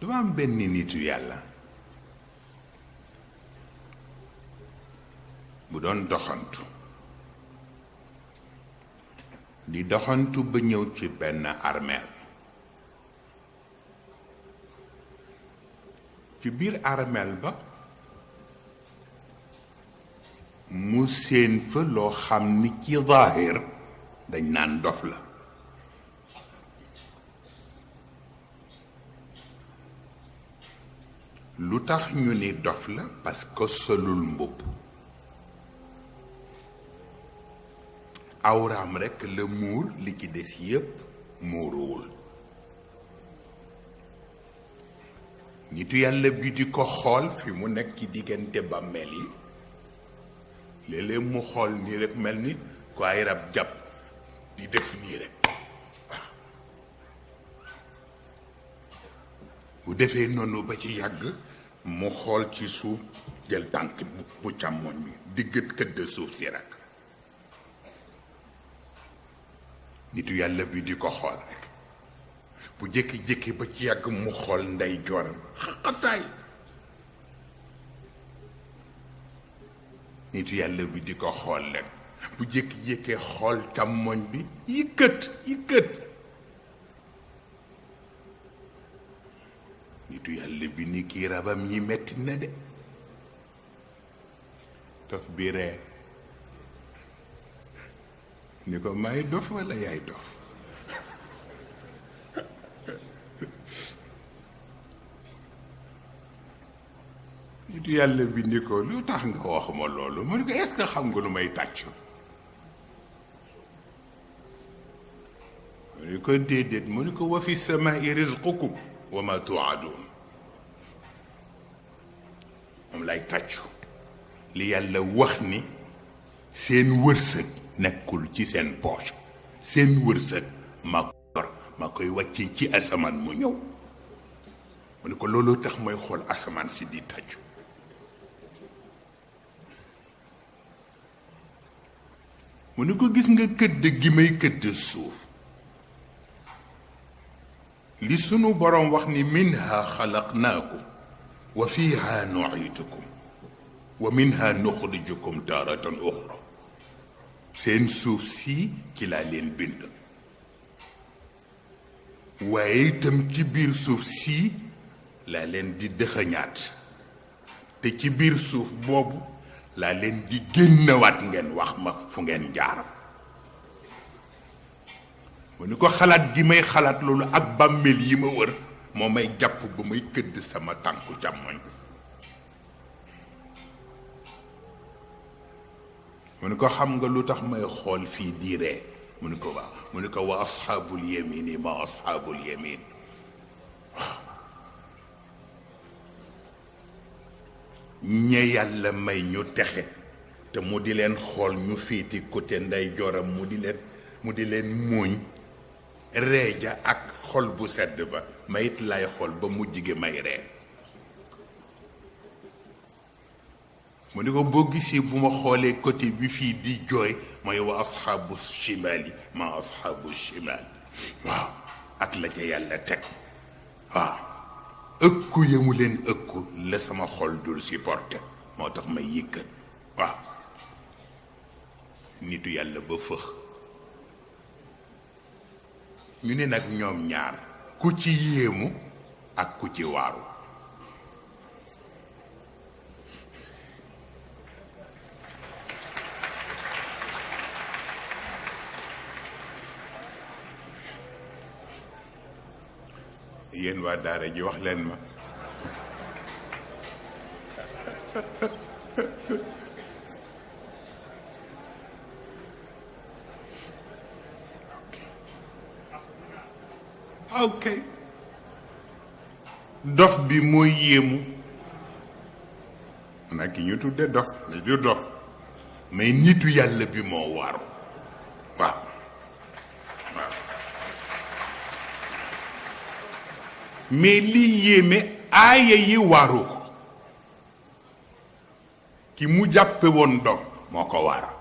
dafa am benn nitu yàlla bu doon doxantu di doxantu ba ñëw ci benn armeel ci biir armeel ba mu séen fa loo xam ni ci zaahir dañ naan dof la lu tax ñu ni dof la parce que solul mbubb awraam rekk la muur li ci des yépp muuruwul nitu yàlla bi di ko xool fi mu nekk ci diggante bàmmeel yi léeg-léeg mu xool nii rek mel ni ko ay rab jàpp di def nii rek bu defee noonu ba ci yàgg mu xool ci suuf jël tànk bu càmmoñ bi diggat këdd suuf si rek nitu yàlla bi di ko xool rek bu jékki-jékki ba ci yàgg mu xool ndey jooram xaqataay nitu yàlla bi di ko xool rek bu jékki-jékkee xool càmmoñ bi yëkkat nitu yàlla bi ni kii rabam yi metti na de dof bi ree ni ko may dof walla yaay dof nitu yàlla bi ni ko lu tax nga wax ma loolu mu ni ko est-ce que xam nga lu may tàccu mu ni ko déedéet mu ni ko wa fi samaa'i rizqukum wa ma tu'adun moom lay tàccu li yàlla wax ni seen wërsëg nekkul ci seen poche seen wërsëg ma ko yor ma koy wàccee ci asamaan mu ñëw mu ni ko looloo tax mooy xool asamaan si di tàccu mu ni ko gis nga këdd gi may këdd suuf li sunu boroom wax ni minha xalaqnaakum wa fiha nu'iidukum wa minha nuxrijukum taaratan uxra seen suuf si ci laa leen bind waaye itam ci biir suuf si laa leen di dëxëñaat te ci biir suuf boobu laa leen di génnewaat ngeen wax ma fu ngeen jaar mu ni ko xalaat gi may xalaat loolu ak bàmmeel yi ma wër moo may jàpp ba may këdd sama tànku càmmoñ mu ni ko xam nga lu tax may xool fii di ree mu ni ko waaw mu ni ko wa asxaabul yamini ma asxaabul yamin waaw ñe yàlla may ñu texe te mu di leen xool ñu féeti côté nday joram mu di leen muuñ reeja ak xol bu sedd ba mayit lay xool ba mu jige may ree mu ni ko boo gisee bu ma xoolee côté bi fii di jooy mooy wa asxaabu shimaali ma asxaabu shimaal waaw ak la ca yàlla teg waaw ëkku yamu leen ëkku la sama xol dul supporté moo tax may yëkkat waaw nitu yàlla ba fëx ñu ne nag ñoom ñaar ku ci yéemu ak ku ci waaru yéen waa daara ji wax leen ma ok dof bi mooy yéemu nag ki ñu tudde dof ni du dof mais nitu yàlla bi moo waaru waaw waaw mais li yéeme aaya yi waaru ko ki mu jàppe woon dof moo ko waar